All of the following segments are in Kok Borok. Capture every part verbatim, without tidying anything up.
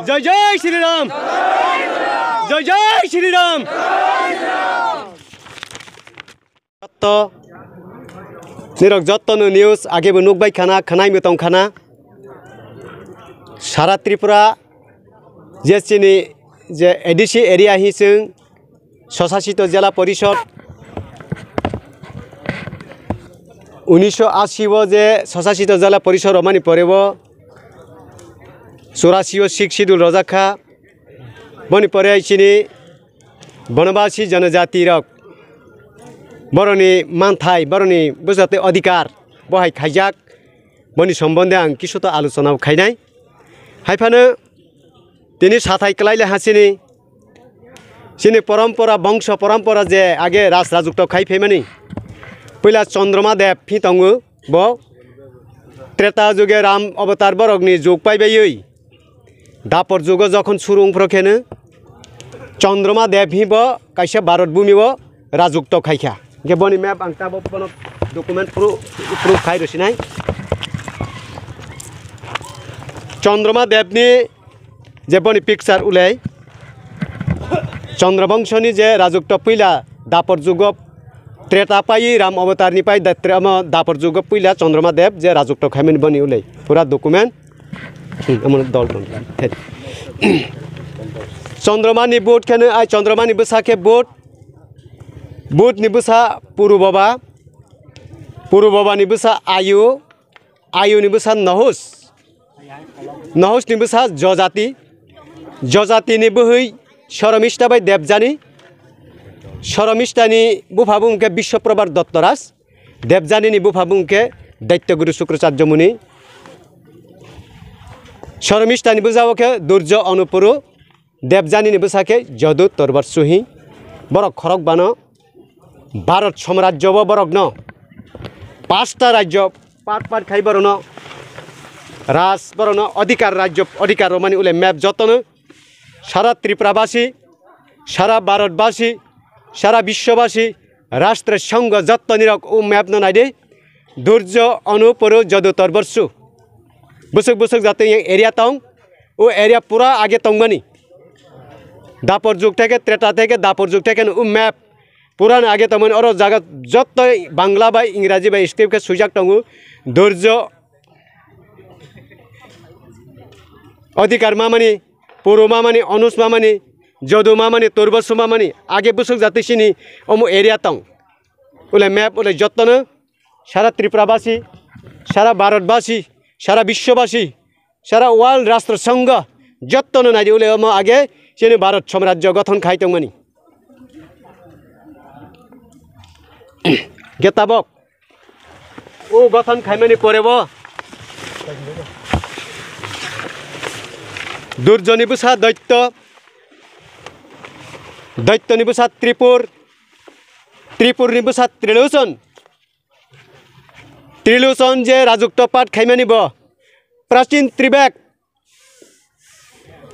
Jai Jai Shri Ram. Jai Jai Shri Ram. Jotto nirok jotto no news age bo nukbai khana, khwnai motong khana. Sara Tripura je chini je A D C area hi chwng Swsasito Jela Porishod, unisho ashi o je Swsasito Jela Porishod romani pore o churashi o Sixth Schedule rojak kha. Boni pore chini Bonobasi Janajati rok boroni manthai, boroni bujate adhikar bohai khaijak, boni sombonde ang kisu to alochona khainai. Haiphano tini sathai kwlaile ha chini, chini porompora, bongso porompora je age raj rajukto khai phaimani. Puila Chandroma Dev phi tongo, bo Treta juge Ram avatar borokni jug paibaiwi Dapor jugo jokhon suru wngphro kheno Chandroma Dev hi bo kaisa Bharat bhumi o rajukto khaikha. Hingke boni map ang tabok bono document proof, proof khai rwsinai. Chandroma Dev ni je boni picture ulei, Chandra bongso ni je rajukto puila Dapor jugo Treta pai Ram avatar ni pai da-, tre-, omo Dapor jugo puila Chandroma Dev je rajukto khaimani boni ulei pura document. Hmm, omo dol dol. Chandroma ni boat kheno ai Chandroma ni bwsa khe boat, boat ni bwsa Puru Baba, Puru Baba ni bwsa Ayu, Ayu ni bwsa Nohus, Nohus ni bwsa Jojati, Jojati ni bwhwi Soromista bai Debjani, Soromista ni bupha bumung khe Biswaprabha Dottoraj, Debjani ni bupha bumung khe Daitya Guru Sukracharya Muni, Soromista ni bwsa o khe Durjo Onupuru, Debjani ni bwsa khe Jodu Torbar Suhi, borok khorok bano Bharat Samrajyo bo borokno pasta rajyo part part khai borokno raj borokno adhikar rajyo adhikar romani ule map jotono sara Tripura basi, sara Bharat basi, sara biswa basi, Rashtra Sangha jottoni rok o map no naidi Durjo Onupuru Jodu Torbar Su bwswk bwswk jate yang area tong o area pura age tongmani. Dapor jug theke, Treta theke, Dapor jug theke no o map purano age tongmani, oro jaga jotto Bangla bai Ingraji bai script khe swijak tongo. Durjo Adhikar mamani, Puru mamani, Onus mamani, Jodu mamani, Turbasu mamani, age bwswk jati sini omo area tong. Ule map ule jottono sara Tripura basi, sara Bharat basi, sara biswa basi, sara world Rashtra Sangha jottono naidi ule omo age chini Bharat Samrajyo gothon khai tongmani. Ge tabok o gothon khaimani pore bo Durjoni bwsa Daitya, Daityani bwsa Tripur, Tripurni bwsa Trilochon, Trilochon je rajukto pat khaimani bo, Prachin Tribek,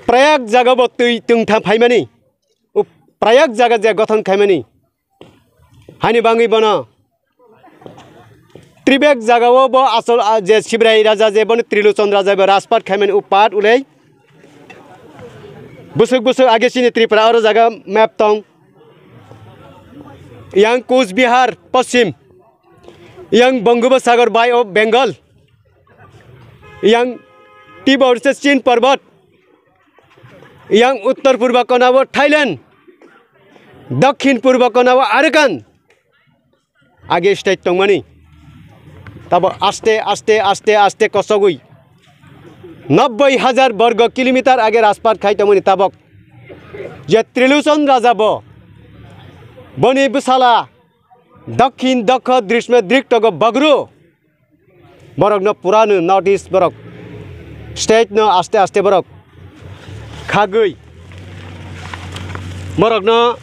Prayak jaga bo twi twngtham phaimani, o Prayak jaga je gothon khaimani, hani bangwi bono Tribek jaga o bo asol, a, je Sibrai raja je bono Trilochon raja bo rajpat khaimani o pat ulei. Bwswk bwswk age chini Tripura oro jaga map tong. Yang Coach Bihar, Paschim. Yang Bongoposagar Bay of Bengal. Yang Tibor se Chin Parbat. Yang Uttor Purba Kona o Thailand. Dakhin Purba Kona o Arakan. Age state tongmani. Tabo aste, aste, aste, aste kosogwi. Nobboi hajar borgo kilometer age rajpat khai tongmani tabok. Je Trilochon raja bo. Boni bwsala. Dakhin, Dakho, Drishme, Driktogo, Bagru. Borokno purano North East borok. State no aste aste borok. Khagwi. Borokno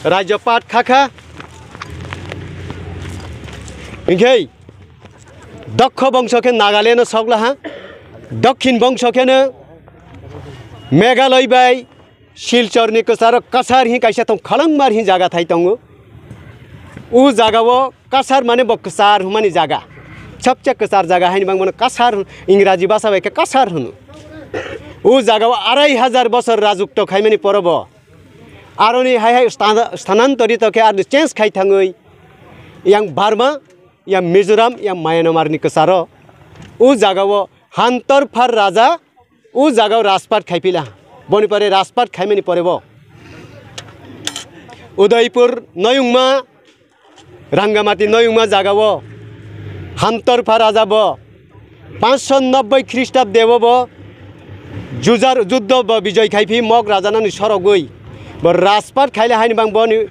rajyo pat khakha. Hinkhe Dakho bongso khe Nagaland no soklaha. Dakhin bongso khe no Meghalaya bai Silchorni kwcharo Kasar hi kaisa tong, Khalangmar hi jaga thai tongo. O jaga o Kasar mane bo kwchar hwnmani jaga. Sabse kwchar jaga haini bangmano Kasar hwn, Ingraji bhasha bai khe Kasar hwno. O jaga o arai hajar bosor rajukto khaimani porobo aroni hai hai stana-, stanantorito khe aroni change khai thangwi yang Burma, yang Mizoram, yang Myanmar ni kwcharo o jaga o Hantor Phar raja o jaga o rajpat khai phila. Boni pore rajpat khaimani pore bo Udaipur noyungma Rangamati noyungma jaga o Hantor Phar raja bo panchsho nobboi Khristabde o bo jujar, juddo bo bijoi khai phi Mog rajanani sorogwi bo rajpat khaile haini bang boni,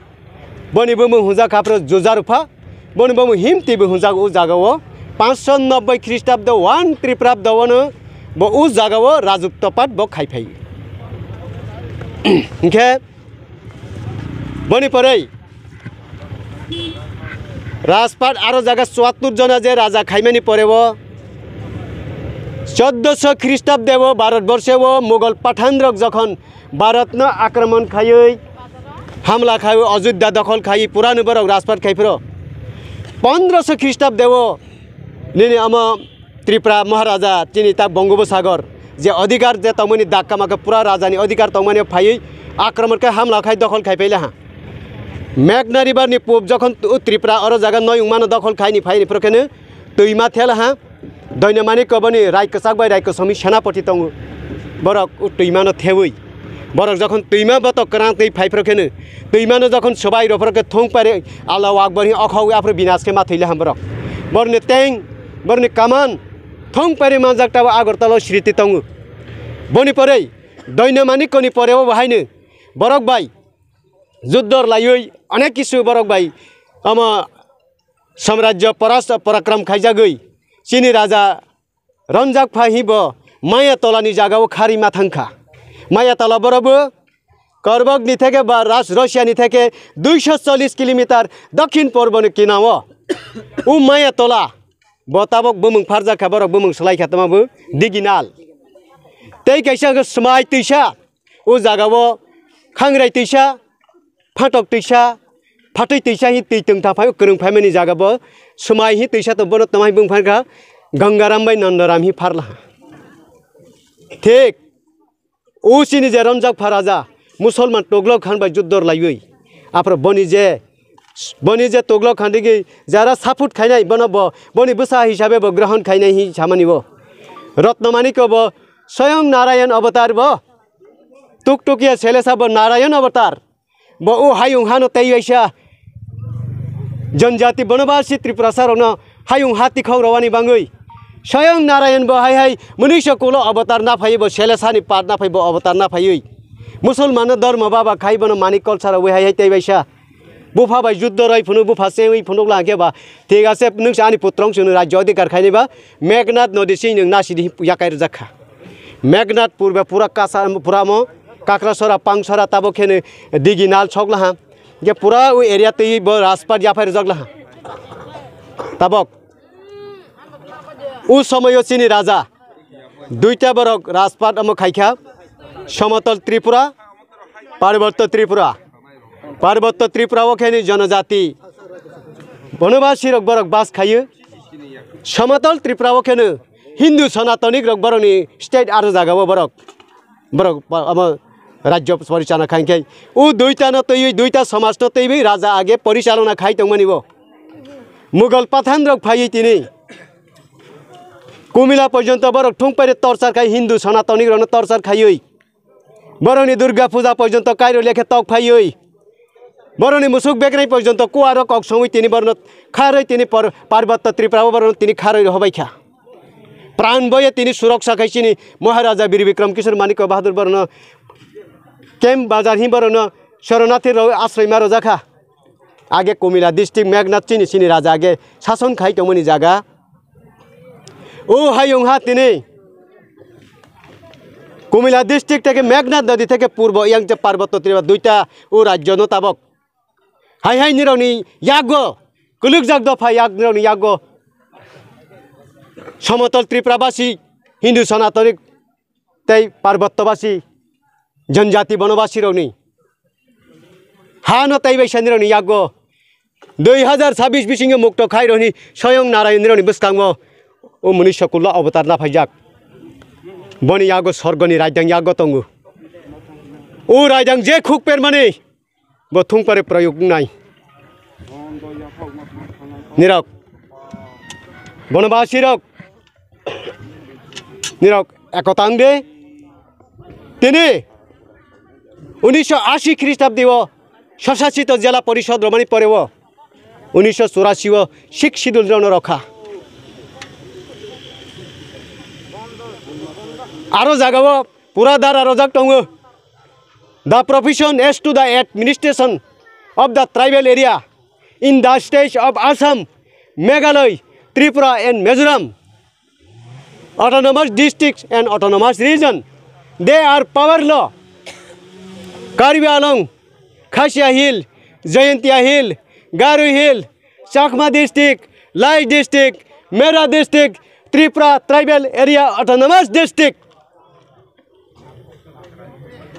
boni bumung hunjak kha phro Jujar Upha, boni bumung Himti bo hunjak o jaga o panchsho nobboi Khristabde one Tripurabde o no bo o jaga o rajuktopat bo khai phai. Hinkhe boni pore Rajpat aro jaga chuattur jona je raja khaimani pore o choddoso Khristabde o Bharat borshe o Mughal Pathan rok jokhon Bharat no akromon khaiwi hamla khaiwi Ajodhya dokhol khaiwi purano borok rajpat khai phro pondroso Khristabde o nini omo Tripura Maharaja chini ta Bongobosagor je odhikar je tongmani dak kama khe pura rajani odhikar tongmani phaiwi akromon khe hamla khai dokhol khai paila ha. Meghna River ni pub jokhon tu-, Tripura oro jaga noyung mano dokhol khaini phaini phro kheno twima thela ha. Doino Manik boni rai kwchak bai rai kwchami senapati tongo. Borok o twima no thewi. Borok jokhon twima botok kwrang twi phai phro kheno twima no jokhon swbai rw phro khe thung pare Allahu Akbar hi okhogwi aphro binas khe ma thwile ham borok. Borni teng, borni kaman thung pare manjak tabo Agartala o sriti tongo. Boni pore Doino Manik ni pore o bahaino borok bai juddor laiwi onek kisu borok bai omo samrajyo poras-, porakram khaijagwi chini raja Ronjak Pha hi bo Maya Tola ni jaga o kharwi ma thang kha. Maya Tola borok bo Korbok ni theke ba Ras-, Russia ni theke duisho chollish kilometer dokhin porbo ni kinao. O Maya Tola bo tabok bumung pharjak kha, borok bumung swlai kha tama bo Diginal. Tei kaisa khe swmai twisa. O jaga o khangrai twisa, phatok twisa, phatwi twisa hi twi twngtha phai kwrwng phaimani jaga bo swmai hi twisa to bono twmai bung phankha Gangaram bai Nandaram hi pharlaha. Thik o chini je Ronjak Pha raja Musolman Tuglok Khan bai juddor laiwi aphro boni je, boni je Tuglok Khan digi jara support khainai bono bo boni bwsa hisabe bo grohon khainai hi samani bo. Ratna Manik bo Soyong Narayan avatar bo. Tuktukiya selesa bo Narayan avatar. Bo o hayung hano tei waisa janjati bonobasi Tripurasa rokno hayung ha tikhok rwani bangwi Soyong Narayan bo hai hai mwnwisa kulo avatar na phaiwi bo selesani pat na phai bo avatar na phaiwi Musulman no dharma baba khai bono Manik Kolsar rwi hai hai tei waisa. Bupha bai juddo roi phunuk, bupha chengwi phunuk lang khe ba, thik ase, nwng se ani putrong chwngno rajyo adhikar khaini ba, Meghnath nodi sing nwng nasidi yakai rwjak kha. Meghnath purbe pura kasa, pura mo, Kakrasora, Pangsora, tabo kheno Diginal sok laha. Hingke pura o area twi bo rajpat yaphai rwjak laha. Tabok. O somoyo chini raja duita borok rajpat omo khaikha, Somotol Tripura, Parbotto Tripura. Parbotto Tripura o kheni jonojati bonobasi rok borok bas khayo. Somotol Tripura o kheno Hindu Sanatonik rok borokni state aro jaga o borok. Borok pa-, amo rajyo porichana khainkhai. O duita no twiwi, duita somaj no twiwi raja age porichalona khai tongmani bo. Mughal Pathan rok phaiwi tini Kumila porjonto borok thung paire torchar khai, Hindu Sanatonik rokno torchar khaiwi. Borokni Durga Puja porjonto kairo lekhe tok phaiwi. Borokni musuk bekrai porjonto kuaro kok songwi tini borokno kharwi tini por-, Parbotto Tripura o borokno tini kharwi rohobai kha. Pran boye tini suroksa khai chini Maharaja Bir Bikram Kishore Manikya Bahadur borokno camp bazar hi borokno Sharanarthi rok asroi ma rwjak kha. Age Kumila district Meghnath chini, chini raja age sason khai tongmani jaga. O hayung ha tini Kumila district theke Meghnath nodi theke purbo yang je Parbotto Tripura duita o rajyo no tabok. Hai hai nirokni yago, kwlwkjak dopha yak nirokni yago. Somotol Tripura basi, Hindu Sanatonik tei Parbotto basi, Janjati Bonobasi rokni hano tei bai sanirokni yago dui hazar chabbish bisingo mukto khai rokni Soyong Narayan rokni bwskango o mwnwi sokulo avatar na phaijak. Boni yago sorgoni raidang yago tongo. O raidang je khuk permani bo thung pare prayog nai. Nirok, bonobasi rok, nirok ekotang de. Tini unisho ashi Khristabdi o swsasito jela porishod romani pore o unisho churasi o Sixth Schedule rono rokha. Aro jaga o pura dara rojak tongo. The provision as to the administration of the tribal area in the states of Assam, Meghalaya, Tripura and Mizoram, autonomous districts and autonomous region, they are power law. Karbi Anglong, Khasia Hill, Jaintia Hill, Garo Hill, Chakma district, Lai district, Mera district, Tripura tribal area autonomous district.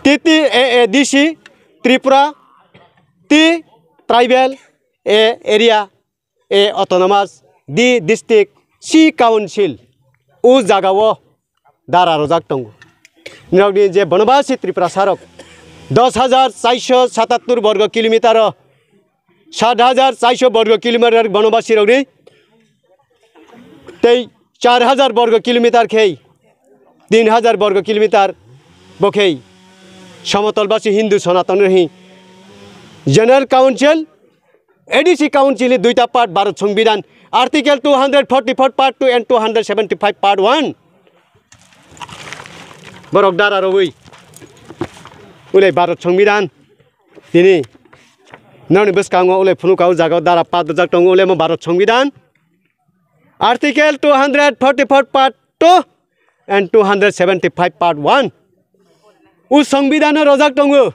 T T A A D C, Tripura, T tribal A area, A autonomous, D district, C council. O jaga o dara rojak tongo. Nirokni je bonobasi Tripura sarok dos hajar charsho satattor borgo kilometer o sat hajar charsho borgo kilometer bonobasi rokni tei char hajar borgo kilometer khe tin hajar borgo kilometer bo khe somotol basi Hindu Sonaton hi General Council, A D C Council ni duita part Bharat Songbidan Article two hundred forty-four part two and two hundred seventy-five part one borok dara rogwi ulai Bharat Songbidan tini noni bwskango ulai phunukao jaga dara part rojak tongo ulai mo Bharat Songbidan Article two hundred forty-four part two and two hundred seventy-five part one. O Songbidan o rojak tongo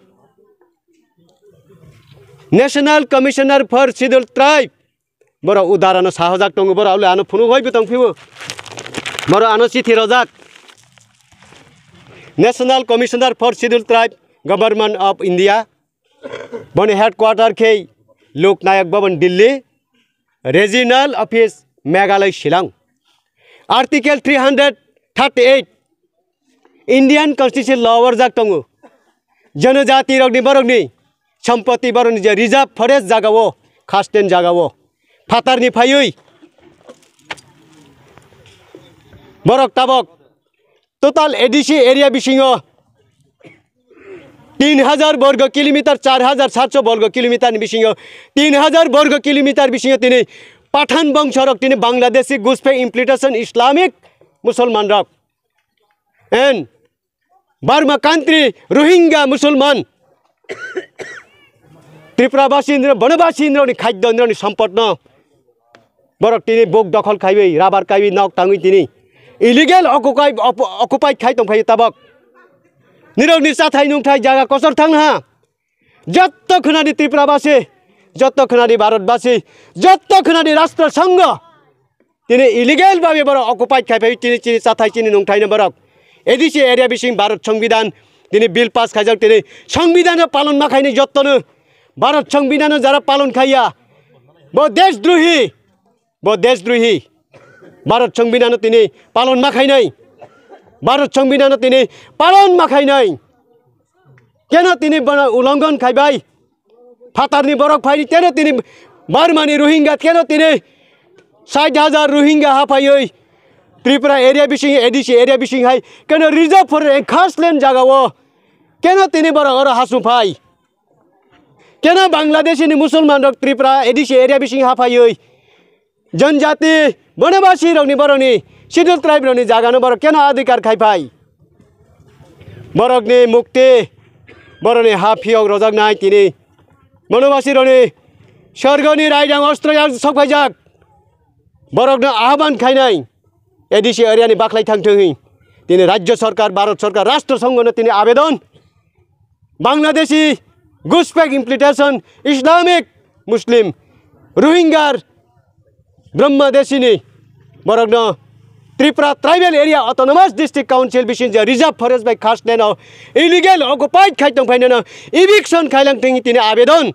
National Commissioner for Scheduled Tribe. Borok udarano sahojak tongo, borok ule ano phunuk hoi bwtong phibo. Borok ano chithi rojak. National Commissioner for Scheduled Tribe, Government of India. Boni headquarter khe Lok Nayak Bhavan, Delhi. Regional Office, Meghalaya, Shillong. Article three hundred thirty-eight, Indian Constitution law warjak tongo. Janajati rokni borokni sompoti borokni je reserve forest jagao, khasden jagao, phatarni phaiwi borok tabok total A D C area bisingo tin hajar borgo kilometer, char hajar satso borgo kilometer ni bisingo, tin hajar borgo kilometer bisingo tini Pathan bongsorok tini Bangladeshi Gushpek implantation Islamic Musulman rok. And Burma country Rohingya Musulman Tripura basi indro, bono basi indro ni khadyo indro ni sompot no. Borok tini buk dokhol khaiwi, rabar kaiwi, nok tangwi tini illegal occupy, op-, occupied khai tongphai tabok. Nirokni chathai nungthai jaga kosor thang ha. Jotto khwnani Tripura basi, jotto khwnani Bharat basi, jotto khwnani Rashtra Sangha. Tini illegal babe borok occupied khai phai tini chini chathai chini nungthai no borok. A D C area bising Bharat Songbidan tini bill pass khaijak tini Songbidan no palon ma khaini jotto no. Bharat Songbidan no jara palon khaiya. Bo deshdrohi. Bo deshdrohi. Bharat Songbidan no tini palon ma khainai. Bharat Songbidan no tini palon ma khainai. Keno tini bono ulonghon khaibai. Phatarni borok phaini keno tini Burmani Rohingya keno tini sait hajar Rohingya haphaiwi Tripura area bising A D C area bising hai keno reserve forest khaslen jagao keno tini borok oro hasung phai. Keno Bangladeshini Musulman rok Tripura A D C area bising haphaiwi Janjati, bonobasi rokni borokni, scheduled tribe rokni jagano borok keno adhikar khai phai. Borokni mukti, borokni ha phiyok rojaknai tini. Bonobasi rokni sorgoni raidang ostro yak sok phaijak. Borokno ahban khainai. A D C area ni baklai thang thung hi. Tini Rajya Sarkar, Bharat Sarkar, Rashtra Sangha no tini abedon. Bangladeshi, Gushpek implantation, Islamic, Muslim, Rohingya, Brahmadeshini, borokno Tripura Tribal Area Autonomous District Council bising je reserve forest bai khasneno illegal occupied khai tongphaineno eviction khailang tini tini abedon.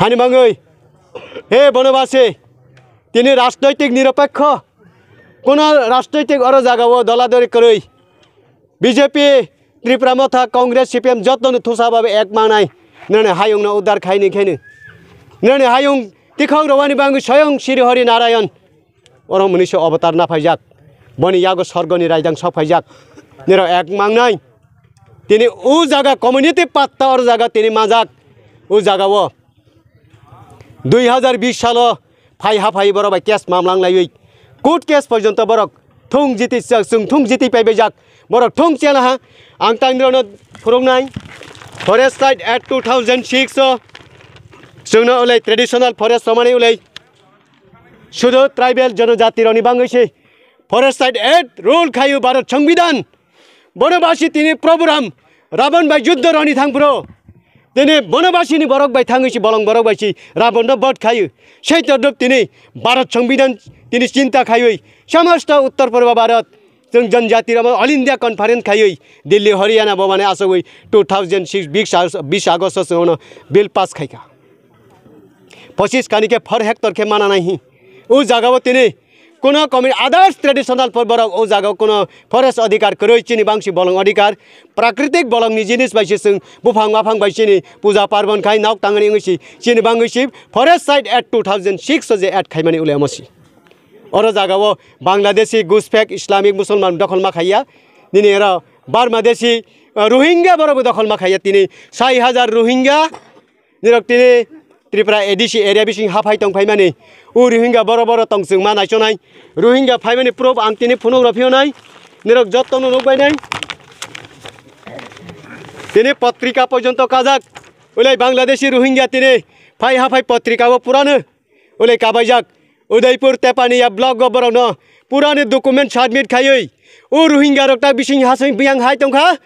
Hani mangoi, he bonobasi, tini rajnoitik niropekho, Kono rajnoitik oro jagao doladori kwrwi. B J P, Tripura Motha, Congress, C P M jotono thusa babe ek mangnai. Nini hayungno udar khaini khaini. Nini hayung tikhok rwani bangwi soyong Sri Hari Narayan. Oro mwnwi se avatar na phaijak. Boni yago sorgoni raidang sok phaijak. Nirok ek mangnai. Tini o jaga community patta or jaga tini majak. O jaga o dui hazar bish salo phai ha phai borok bai case mamlang laiwi court case porjonto borok thung jiti chwng thung jiti paibaijak. Borok thung chela ha. Ang tang nirokno phuruknai. Forest Right Act two thousand six o chwngno ulai traditional forest romani ulai sudu tribal jonojati rokni bangwi se Forest Right Act rule khayu Bharat Songbidan. Bono basi tini Prabhu Ram Ravan bai juddho roni thang phuru. Tini bono basi ni borok bai thangwi si bolong borok bai si Ravan no bot khayu. Sei todop tini Bharat Songbidan tini chinta khayui. Samasta Uttar Purba Bharat. Chwng janjati rok All India Conference khaiwi Delhi, Haryana bo mane asogwi two thousand six bish August o chwngno bill pass khaikha. Pochis kani khe four hectare khe mana nai hi. O jaga o tini kuno komi others traditional por borok o jaga o kuno forest adhikar kwrwi chini bangsi bolong adhikar prakritik bolong ni jinis bai se chwng buphang waphang bai chini puja parbon khai nok tangani wngwi si chini bangwi si Forest Right Act two thousand six o je add khaimani ule omo si. Oro jaga o Bangladeshi, Guspek, Islamic, Musulman dokhol ma khaiya. Nini oro Burmadeshi, uh, Rohingya borok bo dokhol ma khaiya. Tini sai hajar Rohingya nirok tini Tripura A D C area bising haphai tong phaimani. O Rohingya boro boro tong chwng ma naichonai. Rohingya phaimani proof ang tini phunuk rw phiyonai. Nirok jotto no nukbainai. Tini potrika porjonto kajak. Ulai Bangladeshi Rohingya tini phai haphai potrika o purano. Ulai kabaijak Udaipur Tepaniya block o borokno purani document submit khaiwi o Rohingya rok ta bising hasing biyang hai tongkha.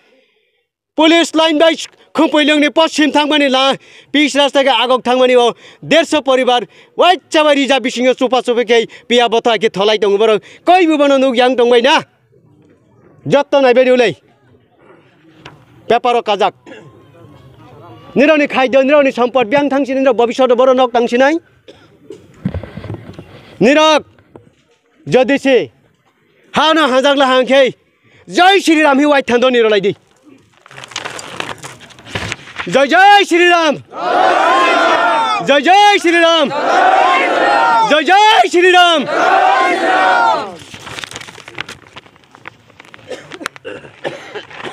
Police line bai Khumpuilwngni poschim thangmani la pis rasta khe agok thangmani o derso poribar waitsa bai rija bisingo chupa chupi khe piya botha khe tholai tongo borok koi bo bono nuk yang tongbai na. Jotto naibai rw le. Paper o kajak. Nirokni khaido, nirokni sompot biyang thang sini, nirok bobisot o borok nok tang sinai. Nirok jodi se hano hajak la hang khe Jai Shri Ram hi wai thando nirok lai di. Jai Jai Shri Ram. Jai Jai Shri Ram. Jai Jai Shri Ram.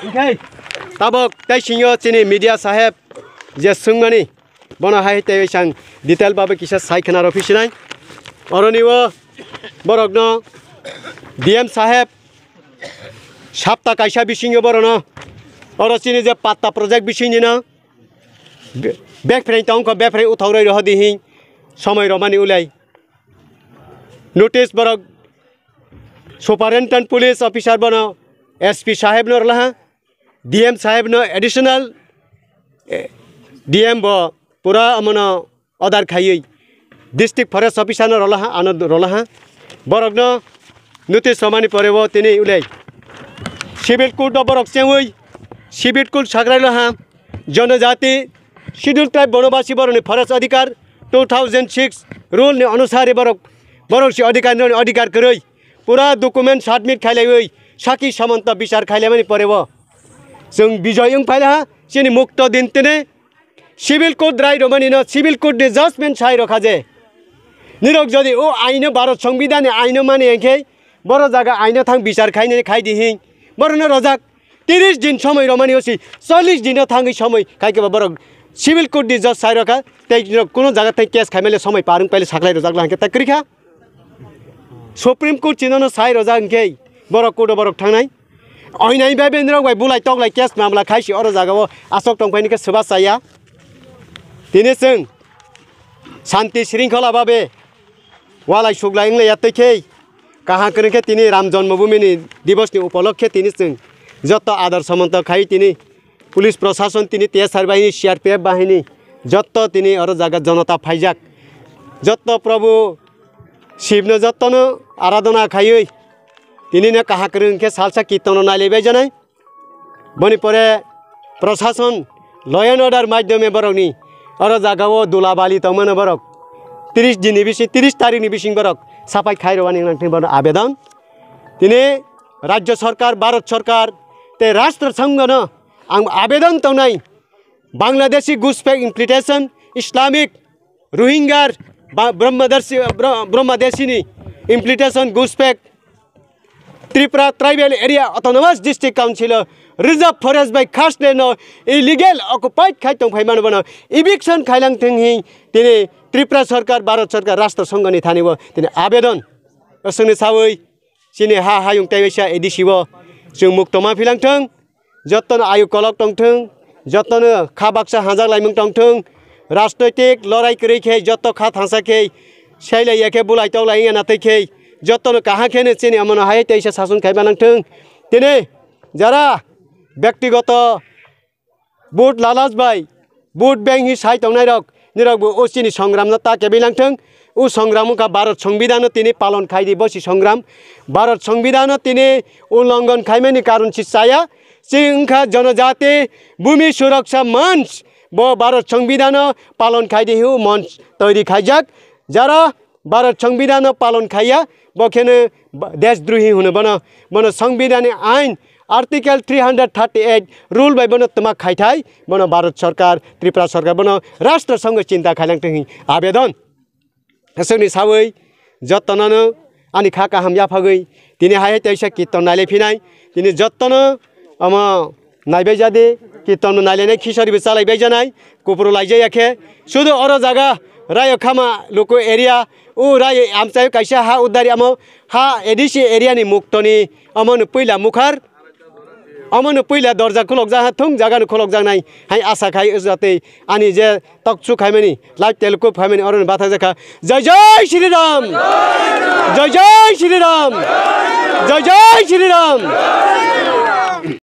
Hwnkhe tabok tei singyo chini media saheb je swngmani bono hai tei sang detail babe kisa sai khna rw phi sinai. Oroni o borokno D M saheb sapta kaisa bisingo borokno oro chini je patta project bisingni no be-, bek phreng tong kho, bek phreng uthok roi rohor di hing somoi romani ulai. Notice borok Superintendent Police Officer bono S P saheb no rwlaha, D M saheb no additional, eh, D M bo pura amono order khaiwi District Forest Officer no rwlaha, ano rwlaha. Borokno notice romani pore bo tini ulai Civil Court o borok chengwi Civil Court sagrai laha. Jonojati, Scheduled Tribe, Bonobasi borokni forest adhikar two thousand six rule ni onusari borok, borok si adhikar ni adhikar kwrwi pura document submit khailaiwi saki samanta bichar khailaimani porebo chwng bijoy wng phailaha. Chini mukto din tini civil court rai romani no civil court ni judgment sai rokha je nirok jodi o aino Bharat Songbidan ni aino mani hwnkhe boro jaga aino thang bichar khainani khai di hing borokno rojak. Tiris din somoi romani osi, chollish dino thangwi somoi, khai khe ba borok civil court ni judge sai rokha, tei rok kuno jaga tei case khaimale somoi par wng paile saklai rojak la hwnkhe ta kwrwi kha. Supreme Court chinono sai rojak hwnkhe borok court o borok thangnai. Oinai bai bai norok bai bulai toklai case mamla khaisi oro jaga o asok tongphai ni khe swba chaya. Tini chwng shanti shringkhola babe walai suglai wnglaia tei khe kaham kwrwng khe tini Ram Janmabhumi ni Divas ni upolokhe tini chwng joto ador somonto khai tini police prosason tini T S R bahini, C R P F bahini joto tini oro jaga jonota phaijak. Joto Prabhu Shivno jotono aradhana khaiwi tini no kaham kwrwng khe salsa kirtono nailaibai janai. Boni pore prosason law and order maidhyome borokni oro jagao dula bali tongmano borok tiris dinni bising, tiris tarikni bising borok sapai khairwani nangtwi bono abedon. Tini Rajya Sarkar, Bharat Sarkar tei Rashtra Sangha no ang abedon tongnai, Bangladeshi Gush Pact implementation, Islamic, Rohingya, ba-, Brahmadarshi, Bra-, Brahmadeshi ni implementation Gush Pact, Tripura Tribal Area Autonomous District Council o Reserve Forest bai khasle no illegal occupied khai tongphai mano bono eviction khailang thung hi tini Tripura Sarkar, Bharat Sarkar, Rashtra Sangha ni thani bo tini abedon aswkni sawi chini ha hayung tei waisa A D C o chwng mukto ma philang thung. Jotono ayu kolok tongthung, jotono kha baksa hanjak laimung tongthung, rajnoitik lorai kwrwi khe joto kha thansa khe, sailaiya khe bulai toklai wngya natwi khe, jotono kaham khe no chini omono hai teisa sason khai manang thung. Tini jara bektigoto vote lalas bai, vote bank hi sai tongnai rok, nirok bo o chini songram no ta kebi lang thung. O songram wngkha Bharat Songbidan no tini palon khai di, bo si songram. Bharat Songbidan no tini ulongon khaimani karon si chaya. Chini wngkha Janajati Bhumi Suraksha Manch, bo Bharat Songbidan no palon khai di hi o manch toiri khaijak. Jara Bharat Songbidan no palon khaiya, bo kheno ba-, deshdrohi hwno bono. Bono Songbidan ni ain, Article three hundred thirty-eight rule bai bono twma khaithai, bono Bharat Sarkar, Tripura Sarkar, bono Rashtra Sangha chinta khailang twi abedon. Aswkni sawi jotono no ani kha kaham yaphagwi tini hai teisa kirton nailai phinai, tini jotono omo naibai jadi, kirton no nailainai, khichari bo chalaibai janai, kupru laijaya khe. Sudu oro jaga Rayo Khama Luku area, o Rayo amchaio kaisa ha udari amo ha A D C area ni muktoni, omo no puila mukhar, omo no puila dorja khulokjak ha thung, jaga no khulokjaknai hai asa khai o jatwi ani je Talk show khaimani, live telecast khaimani, oro ni bathajak kha. Jai Jai Shri Ram! Jai Jai Shri Ram! Jai Jai Shri Ram!